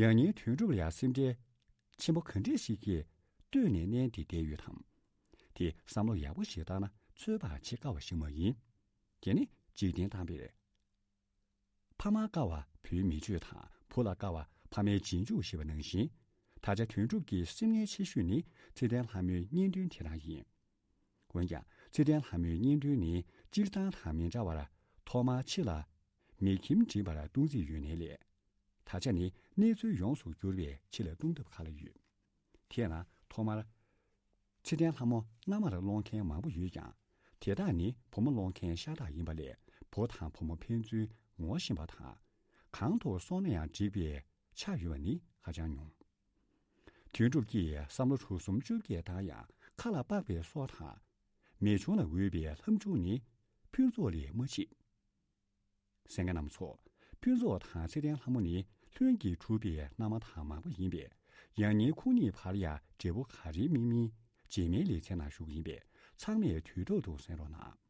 ཡང་སྙིང་དོན་གྲུབ་ལ་ཡང་སེམས་ཁྲལ་ཆེན་པོ་ག་འདྲས་ཤིག་གིས་ལྟོས་ནས་མནན་ཏེ་བསྡད་ཡོད་དམ། དེ་བསམ་བློ་ཡག་པོ་ཞིག་བཏང་ན་ཚོད་དཔག་བྱེད་དཀའ་བ་ཞིག་མ་ཡིན། དེ་ནི་འཇིག་རྟེན་བཏང་བས། ཕ་མར་དཀའ་བ་བུའི་མིག་ཆུ་དང་བུ་ལ་དཀའ་བ་ཕ་མའི་རྗེས་འཇུག་ཞེས་པ་ནང་བཞིན། ད་ཆ་དོན་གྲུབ་ཀྱི་སེམས་ངལ་ཆེ་ཤོས་ནི་ཚེ་བརྟན་ལྷ་མོའི་གཉེན་སྟོན་དེ་རང་ཡིན། འོན་ཀྱང་ཚེ་བརྟན་ལྷ་མོའི་གཉེན་སྟོན་ནི་སྤྱིར་བཏང་དང་མི་འདྲ་བར་ཐོག་མར་ཕྱི་ལ་མེ་ཁྱིམ་འགྲིམ་པར་ལྟུང་རྩིས་ཡོད་ནའི་ལས། ད་ཆ་ནི་གནས་ཚུལ་ཡོངས་སུ་གྱུར་བས་ཕྱི་ལ་ལྟུང་ཐབས་ག་ལ་ཡོད། དེས་ན་ཐོག་མར། ཚེ་བརྟན་ལྷ་མོ་མནའ་མར་སློང་མཁན་མང་པོ་ཡོད་ཀྱང་། དེ་དག་ནི་བུ་མོ་སློང་མཁན་ཤ་སྟག་ཡིན་པ་ལས། བུ་དང་བུ་མོ་ཕན་ཚུན་ངོ་ཤེས་པ་དང་། གང་དུ་སོང་ན་ཡང་འགྲིག་པའི་ཆ་ཡོད་པ་ནི་ཧ་ཅང་ཉུང་། དོན་གྲུབ་ཀྱིས་བསམ་བློ་དྲུག་གསུམ་བཅོ་བརྒྱད་བཏང་ཡང་། ཁ་ལ་པགས་པའི་སོ་དང་། མེ་ཆུང་ལ་འོས་པའི་ལྷམ་ཆུང་ནི་ཕུན་ཚོགས་ལས་མ་མཆིས། གསན་མཁན་རྣམ་ཚོ། ཕུན་ཚོགས་དང་ཚེ་བརྟན་ལྷ་མོ་ནི་ལྷུན་གྱིས་གྲུབ་པའི་མནའ་མ་དང་མག་པ་ཡིན་པས། ཡང་སྙིང་ཁོང་གཉིས་བར་ཡང་འབྲས་བུ་ག་རེ་སྨིན་མིན་རྗེས་མའི་ལེ་ཚན་ནང་ཞུ་གི་ཡིན་པས། ཚང་མས་དུས་ཐོག་ཏུ་གསན་རོགས་གནང་།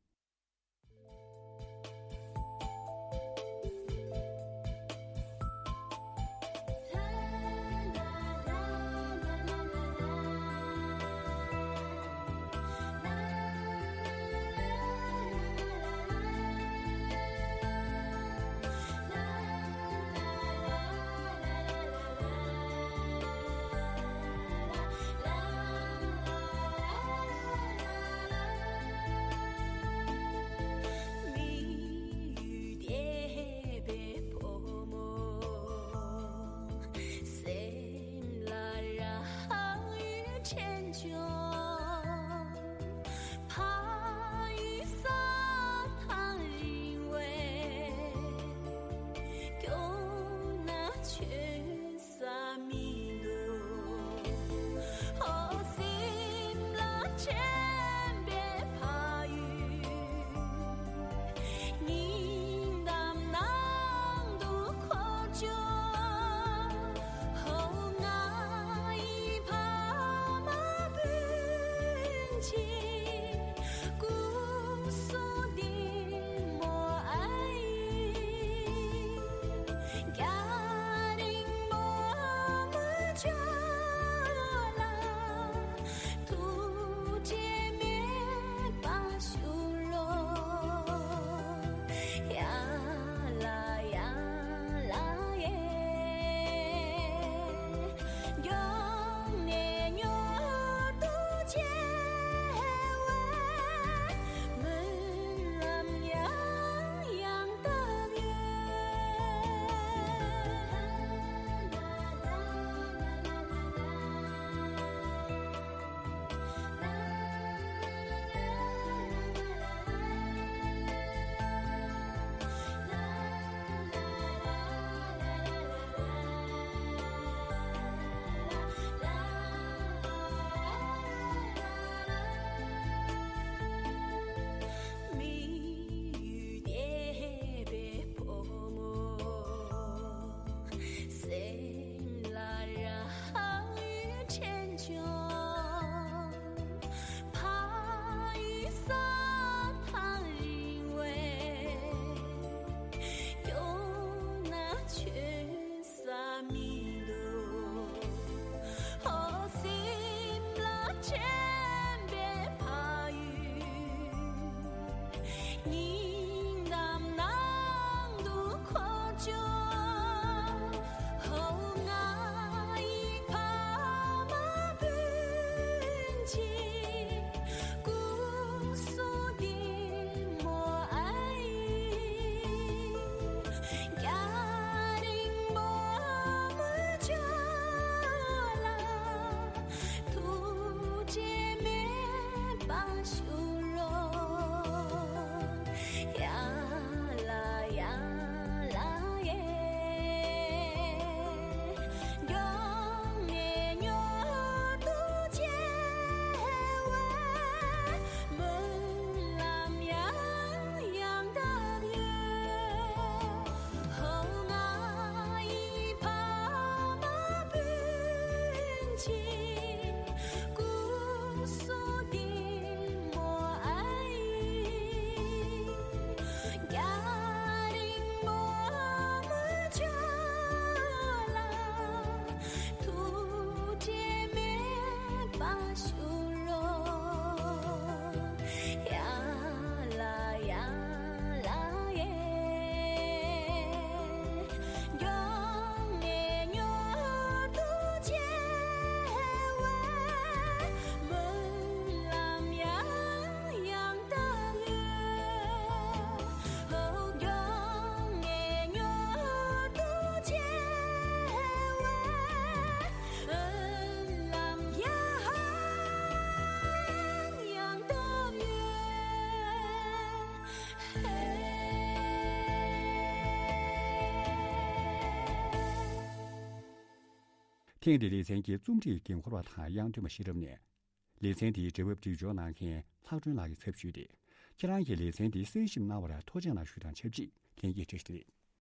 སྙིང་གཏམ་ནང་དུ་འཁོར་བྱུང་། ཧོ། ང་ཡི་ཕ་མ་སྤུན་མཆེད། སྐུ་གསུང་གཏི་མུག་ཨའི། རྒྱ་རིང་པོ་མུ་ཆོ་ལ། ཐུགས་རྗེ་མེད་པ་ཞུ་རོགས། ཡ་ལ་ཡ་ལ་ཡེ། མགྱོགས་ནས་མྱུར་དུ་བྱེལ་བའི། སྨོན་ལམ་ཡང་ཡང་བཏབ་ཡོད། ཧོ། ང་ཡི་ཕ་མ་སྤུན་མཆེད། སྐུ་གསུང་གཏི་མུག་ཨའི། རྒྱ་རིང་པོ་མུ་ཆོ་ལ། ཐུགས་རྗེ་མེད་པ་ཞུ་རོགས། ཡ་ལ་ཡ་ལ་ཡེ། མགྱོགས་ནས་མྱུར་དུ་བྱེལ་བའི། སྨོན་ལམ་ཡང་ཡང་བཏབ་ཡོད། ཧོ། མགྱོགས་ནས་མྱུར་དུ་བྱེལ་བའི། སྨོན་ལམ་ཡང་ཡང་བཏབ་ཡོད། ཐེངས་འདིའི་ལེ་ཚན་གྱི་རྩོམ་སྒྲིག་འགན་འཁུར་བ་དང་དབྱངས་སྒྲོན་མ་ཤེས་རབ་ནས། ལེ་ཚན་འདིའི་འབྲེལ་བ་སྒྲིག་སྦྱོར་གནང་མཁན་ལྷག་སྒྲོན་ལགས་ཀྱིས་ཚབ་ཞུས་ཏེ། ཁྱེད་རང་གིས་ལེ་ཚན་འདི་གསན་ཞིབ་གནང་བར་ཐུགས་རྗེ་གནང་ཞུ་དང་ཆབས་ཅིག་ལྷན་རྒྱས་བཀྲ་ཤིས་བདེ་ལེགས།